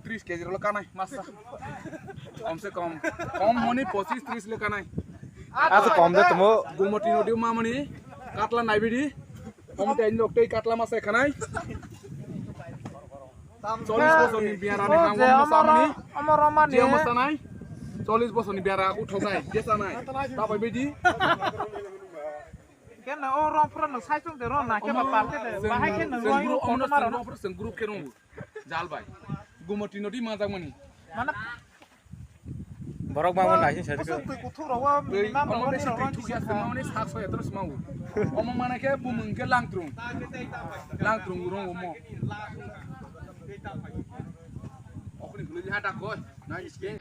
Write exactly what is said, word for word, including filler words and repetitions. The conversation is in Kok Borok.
Tris kg rok kanai masa. Kom se kom. Kom moni pochis tris le kanai. Asa kom da tumo. Gumoti nodi mamani. Katla naibidi. Kom tei nok tei katla masa kanai. Cholis bosor ni biara ni hang masa mani. Amar romani. Dia masa nai. Cholis bosor ni biara aku thok nai. Dia sanai. Tapai bidi. Kena o rong phra no sai chung de rong na ke ba pal ke de. Bahai ke no rong yo kono maro. Sen group ke rong. Jal bai. Gumoti nodi majak mani. Mana Borok bangma nai sing sadi ko. Twi kuthuk rok o minimum rok o ni rok thuk ya sima mani sak so etro sima u. Omo mana ke bumung ke langtrung. Langtrung rong omo. Okni gulu ha da ko. Nai ske.